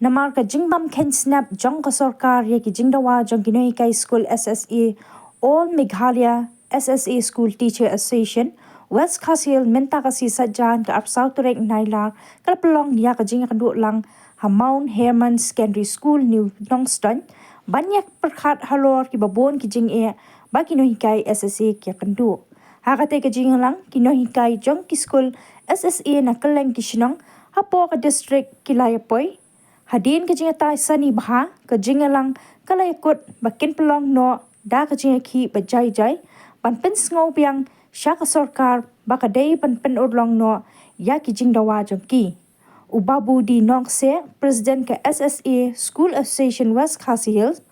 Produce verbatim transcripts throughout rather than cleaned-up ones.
Namar ka jingbym kheiñ snap jong ka sorkar ïa ki jingdawa jong ki nonghikai skul S S A, All Meghalaya S S A School Teacher Association West Khasi Hills mynta ka sngi Saitjaiñ ka arphew saw tarik Nailar ka la pynlong ïa ka jingïakynduh lang ha Mount Hermon Secondary School New Nongstoiñ ban ïa pyrkhat halor kiba bun ki jingeh ba ki nonghikai S S A ki ïakynduh. Ha katei ka jingïalang ki nonghikai jong ki skul S S A na kylleng ki shnong hapoh ka district ki la ïapoi. Hadien ka jingïatai sani bha ka jingïalang ka la ïakut ba kin pynlong noh da ka jingïakhih ba jai jai ban pynsngew biang sha ka sorkar ba ka dei ban pynurlong noh ïa ki jingdawa jong ki. U Babu D Nongse, President ka S S A School Association West Khasi Hills,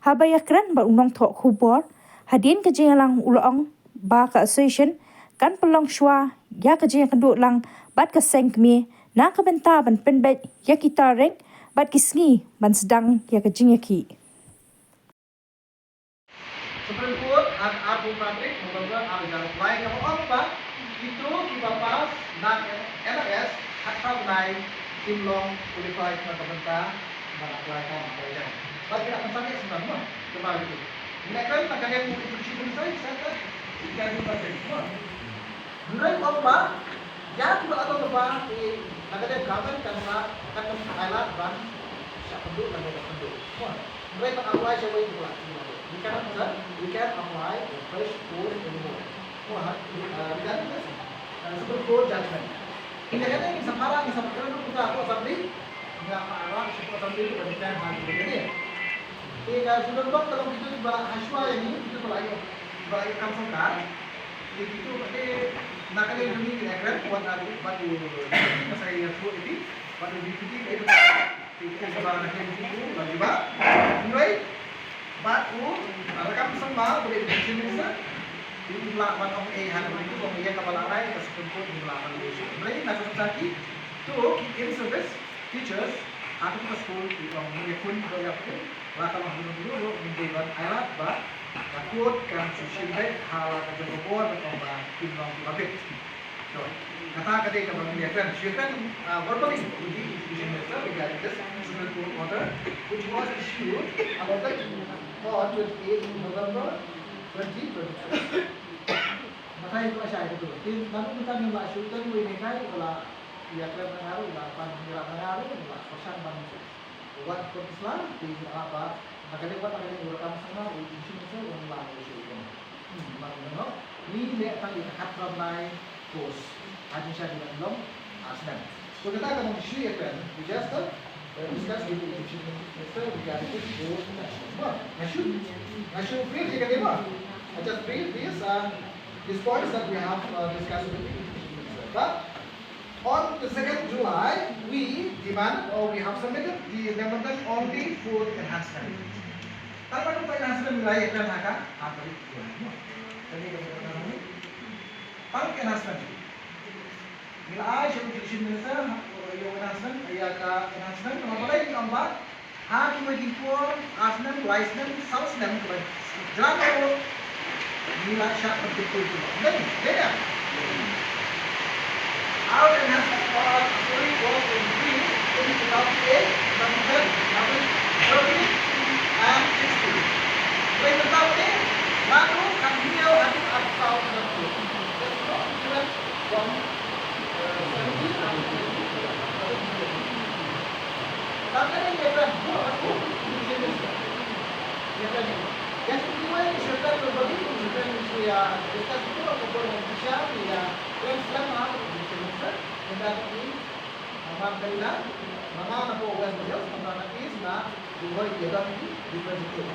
haba ïakren bad u nongthoh khubor hadien ka jingïalang u la ong ba ka association kan pynlong shuwa ïa ka jingïakynduh lang bad ka seng kmie na ka bynta ban pynbeit ïa ki tarik bad ki sngi ban sdang ïa ka jingïakhih. Supreme Court ha ka arphew phra tarik November arhajar arphew lai ka ba ong ba kito kiba pass na M R S ha ka bnai kim long qualified na ka bynta ban apply kam apply jam. Bad ki la pynshai sngewbha mo, kumba kito. Ngi la kren na ka liang u education minister, sa ka education minister mo. Hynrei ong ba ïa kiba la don ba, eh, na ka liang government kan sa, kan sa ailad ban shah pynduh lane ban pynduh. Mo, hynrei ban apply shawei kiba la, kiba la don. We cannot, sir, we can't apply a fresh post anymore. Mo, ha, eh, regarding this, eh, Supreme Court judgment. Ïa kane ngi sa para, ngi sa para ruh kita hapoh assembly. Ngi la para ruh sha hapoh assembly ban defend ha kane. Te ka shu don bok ka long kito kiba la hashwa ïa ngi, kito kiba la ïoh, kiba la ïoh kam sorkar. Te kito pat te na ka liang jong ngi ngi la kren wat la bad u, ngi sa ïathuh ïa ki bad u deputy ka ïathuh. Te kito kiba la kren kito la jubab. Hynrei bad u Rakkam Sangma uba dei u chief minister, te u la wan ong ei ha kaba ïa kaba la rai ka Supreme Court ngi la ban issue. Hynrei na ka bynta kito ki in service teachers ha kito ki skul ki ong ngi ïakhun ïa phi. La ka long hynriew hynriew ruh ngin dei ban ailad ba ka court kan shu shim beit ha la ka jong ka bor ba ong ba kin long kiba bit. To, kata ka dei kaba ngin ïakren. Shu ïakren, ah, verbally with the education minister regarding this Supreme Court order which was issued on the, on twenty-eighth November twenty twenty-two. Batai to ashai to. Tin naduh mynta ngim lah shu, tang wei ne kai, ba la ïakren na nga ruh, la pan ïarap na nga ruh, la pyrshang ban wan court sla, te ngi ap ba na ka liang, wat na ka liang u Rakkam Sangma, u chief minister, u ong la u shu ong. Hmm, ma ngi ong, ngi leh tang ïa ka khatphra bnai course. Ha jingshisha ngi dang long ar snem. So kata ka long shu ïakren, we just, uh, discuss with the chief minister regarding this course. Mo, nga shu, nga shu brief ïa kane mo. I just brief this, uh, these points that we have, uh, discussed with the chief minister. But on the second July, we demand or we have submitted the memorandum on the fourth enhancement. Tang ba fourth enhancement ngi la ïakren ha ka, ha tarik July. Tang enhancement. Ngi la ai sha u chief minister, ïa u enhancement, ïa ka enhancement, namar balei ngi ong ba ha kiwei ki por, ar snem, lai snem, saw snem, kiba jlan ruh, ngi la shah pynkyntiew kiba. Dei, dei ïa. Our enhancement for our auxiliary was in June twenty twenty-eight, nineteen, nineteen thirty and sixty. Hynrei mynta te, naduh ka hynñiew haduh arphew saw. That's not different from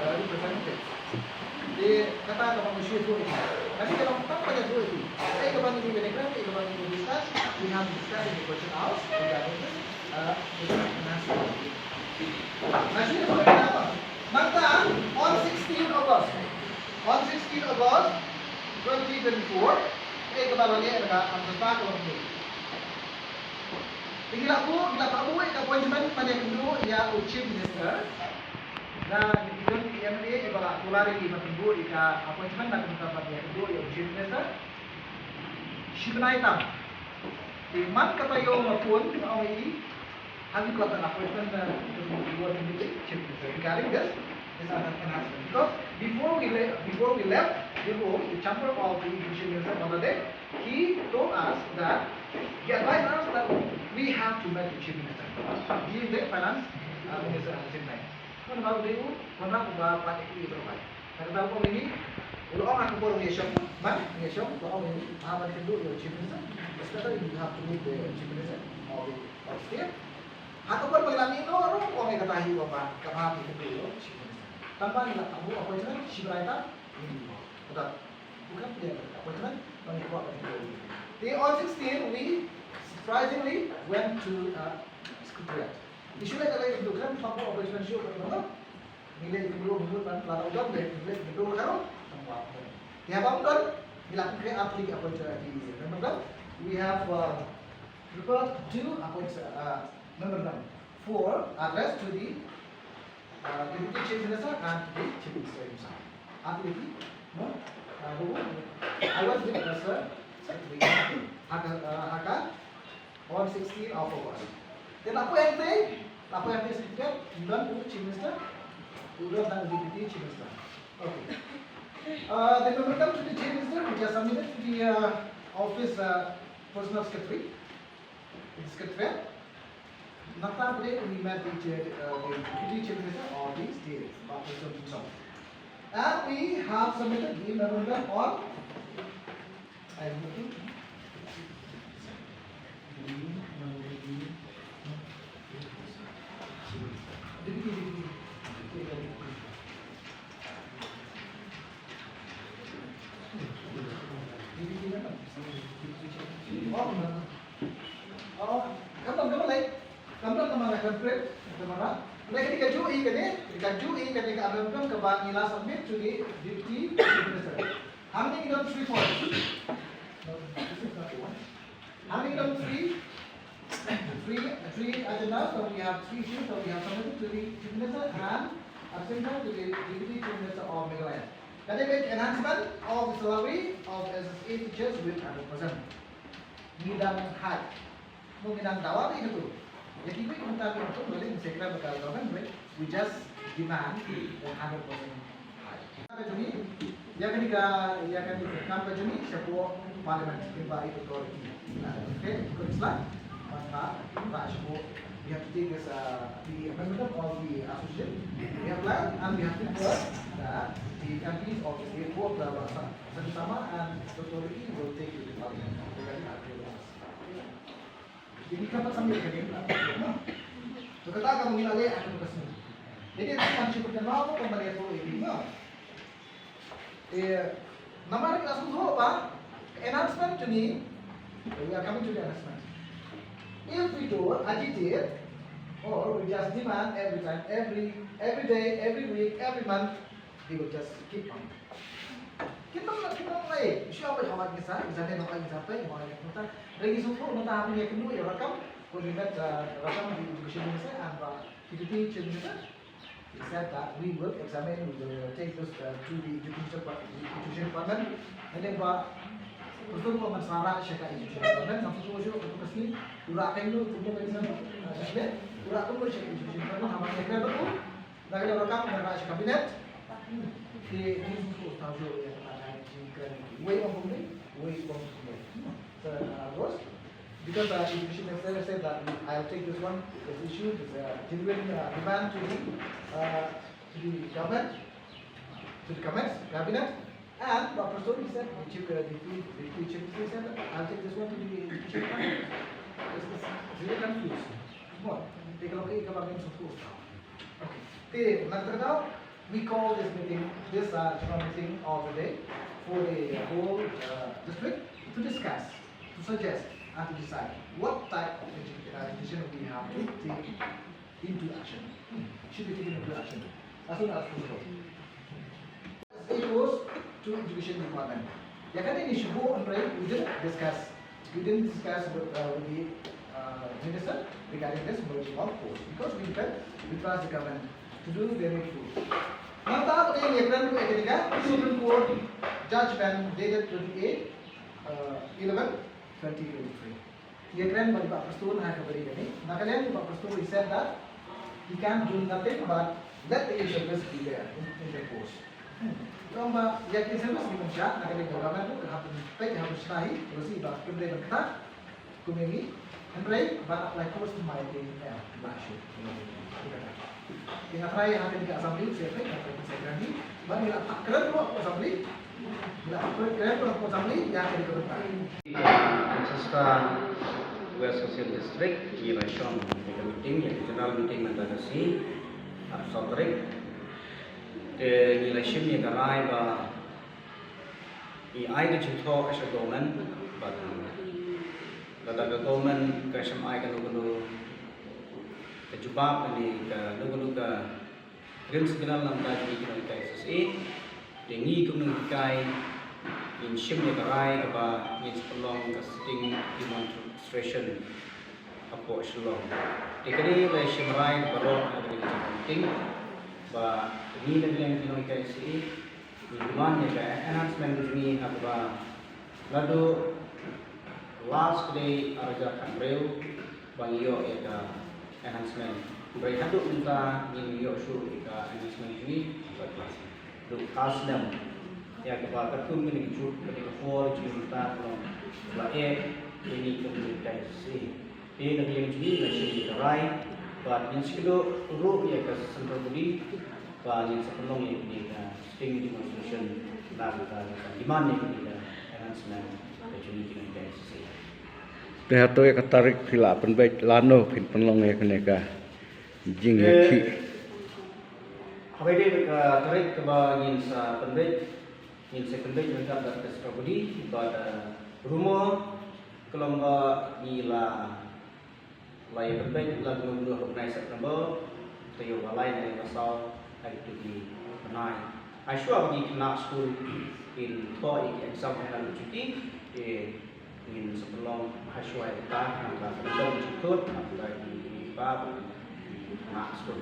Representatives. Te kata kaba ngi shu ïathuh ïa phi. Kane ka long tang ban ïathuh ïa phi. Kaei kaba ngi dei ban ïakren, kaei kaba ngi dei ban discuss, we have discussed in the question house regarding this, uh, this enhancement. Nga shu ïathuh ïa phi nangta, on sixteen August, on sixteen August twenty twenty-four, kaei kaba la leh, ka long kata ka long kane. Te ngi la buh, ngi la buh ïa ka appointment ban ïakynduh ïa u Chief Minister. Na ki don ki M L A kiba la kular ïa ki ban buh ïa ka appointment na ka bynta ban ïakynduh ïa u Chief Minister. Shi bnai tam. Te man ka taïew nga phone nga ong ïa i, Have you got an appointment uh, to go to the chief minister regarding this? This enhancement. Because before we left, before we left the room, the chamber of the education minister on the day, he told us that he advised us that we have to meet the chief minister, the finance uh, minister at the same time. Kawei na kawei, kawei na kawei ba pat ek ri ba. Kata ba ko ini, ulo ong aku baru ngesong, man ngesong, ko ong ini, ha ban kendu yo chief minister. Sekarang you have to meet the chief minister of the of state. Ha ka por ba ngi la mih noh ruh, ong ïa kata hi ba, ba ka bha ki kynduh ïa u Chief Minister. Tang ba ngi la ap appointment shi bnai ta, ngi mih noh. Kata, bukan phi ïa ap appointment, ba ngi kwah ban ïa. Te on sixteen, we surprisingly went to uh, Secretariat. Ngi shu leit leit, khlem ap appointment shuh, kata ba ngi leit, ngi mut ban, la u don leit, ngi leit, ngi don ka ruh, tang ba. Te haba u don, ngi la pynkreh artylli ki appointment, ki memorandum. We have uh, prepared two appointment uh, memorandum for address to the uh, Deputy Chief Minister and to the Chief Minister himself. Artylli ki, no? Uh, who, I was with as a secretary. Ha ka, uh, ha ka, on sixteen of August. Te la poi hangtei, la poi hangtei Secretariat, u don u Chief Minister, u don tang u Deputy Chief Minister. Okay. Uh, the memorandum to the Chief Minister, which are submitted to the uh, office uh, personal secretary. It's correct. Nata bre we met the chair, uh, the deputy chief minister of the state, Bah Prestone Tynsong. And we have submitted the memorandum on, I'm looking. Deputy, deputy. Oh, kam don, kam don lei. Kam don, kam don, kam print, kam don. Lei, kane ka juh ïa kane, ka juh ïa kane ka amendment kaba ngi la submit to the deputy minister. Hangne ngi don three points. No, this is not the one. Hangne ngi don three, three, three agendas, so we have three issues, so we have submitted to the chief minister and at the same time to the deputy chief minister of Meghalaya. That is the enhancement of the salary of S S A teachers with hundred percent. Ngi dang high. Mo ngi dang dawa ni katu. Jadi kita minta kita tu boleh sekra bakal government, we just demand the hundred percent high. Ka jong ngi, ïa kane ka, ïa kane ka kam ka jong ngi shapoh Parliament, kiba i authority. Okay, good, sila. Maka, ba shapoh, we have to take this, uh, the amendment of the association. We have planned and we have prepared that the M Ps of the state, both the Rajya Sabha and the authority will take to the Parliament. Jadi ka pat sambil ka ding. To kata ka mungkin ale aku ka sini. Jadi aku kan cukup kenal ko kembali aku ini. Eh, namar ka sum ho ba announcement to me. We are coming to the announcement. If we don't agitate or we just demand every time, every every day, every week, every month, they will just keep on. Kita nak kita nak lain. Shu apa yang awak kisah, jadi nak lain sampai, yang awak kisah. Lagi sungguh, nak tahu yang kedua ya rakam. Ko ni kat rakam di education minister, apa deputy chief minister. He said that we will examine, we will take this uh, to the education department. And then ba betul ko man sara sha ka education department, ngam shu shu ko kasi ura kan lu tu ko kan sana. Ura kan lu sha education department, haba ka kena betul. Dah kena rakam, dah sha cabinet. Ki ni shu tahu ya ka jingkren. Wei ong kumni, wei ong kumni. So, uh, Rose, because uh, education minister said that I'll take this one, this issue, this uh, genuine uh, demand to the, uh, to the government, to the government, cabinet, and Bah Prestone said, the chief, uh, the, the, the chief minister said, I'll take this one to the education department. This is really confused. Come on, take a look at the government of course. Okay. Te, na kata ka daw, we call this meeting, this uh, general meeting of the day for the whole uh, district to discuss, to suggest, and to decide what type of edu- uh, education we have to take into action. Should be taken into action as soon as possible. It goes to education department. Ïa kane ngi shu buh hynrei we didn't discuss. We didn't discuss with, uh, with the uh, minister regarding this merging of courts because we felt we trust the government to do the needful. Nangta ba dei ïa kren ruh ïa kane ka Supreme Court judgment dated twenty-eight uh, eleven twenty twenty-three. Ïakren bad i Bah Prestone ha kaba ïadei kane. Na ka liang i Bah Prestone he said that he can do nothing but let the in-service be there in, in the post. Hmm. Ong ba ïa ki in-service ki mynta na ka liang ka government ruh ka hap ban peit, ka hap ban shna hi, ka ruh shi ba kim dei ban kata. Kumne ngi hynrei ban apply post mai ki, eh, ba shu. Ki nga try ha kane ka assembly, shu peit ha kane ka assembly. Ba ngi la phah kren ruh ha assembly. Ngi la phah kren ruh ha assembly ïa kane ka bynta. Ancestor West Khasi Hills District, ngi la shong ïa ka meeting, ïa ka general meeting mynta ka sngi, arphew saw tarik. Te ngi la shim ïa ka rai ba ngi ai ka jingthoh sha government, bad lada ka government ka shym ai kano kano ka jubab ne kano kano ka green signal na ka bynta jong ngi ki nonghikai S S A, te ngi kum nonghikai ngin shim ïa ka rai kaba ngin sa pynlong ka sitting demonstration hapoh Shillong. Te kane la shim rai baroh ha kane ka meeting ba ngi na ka liang ki nonghikai S S A ngi demand ïa ka enhancement jong ngi ha kaba naduh last ka dei ar hajar khatphra ba ngi ïoh ïa ka enhancement. Hynrei haduh mynta ngim ïoh shuh ïa ka enhancement jong ngi. Haduh ka snem ïa kaba katkum kine ki juk, kine ki por jong ngi mynta ka long la eh ïa ngi kum ki nonghikai S S A. Te na ka liang jong ngi ngi la shim ïa ka rai bad ngin sa kynduh ruh ïa ka central body ba ngin sa pynlong ïa kane ka sitting demonstration na ka bynta ka demand ïa kane ka enhancement ka jong ngi ki nonghikai S S A. Te hato ïa ka tarik phi la pynbeit lano phin pynlong ïa kane ka jingïakhih? Haba ïadei bad ka tarik kaba ngin sa pynbeit, ngin sa pynbeit ryngkat bad ka central body bad, eh, rumour ka long ba ngi la, la ïa pynbeit la kumno kumno ha u bnai September, taïew ba lai ne ba saw ha kito ki bnai. Hashwa ba ki khynnah skul kin thoh ïa ki exam final ka juti, te ngin sa pynlong hashwa ïa kata, khnang ba kan don jingkut ha ki, ki, ki, ki khynnah skul.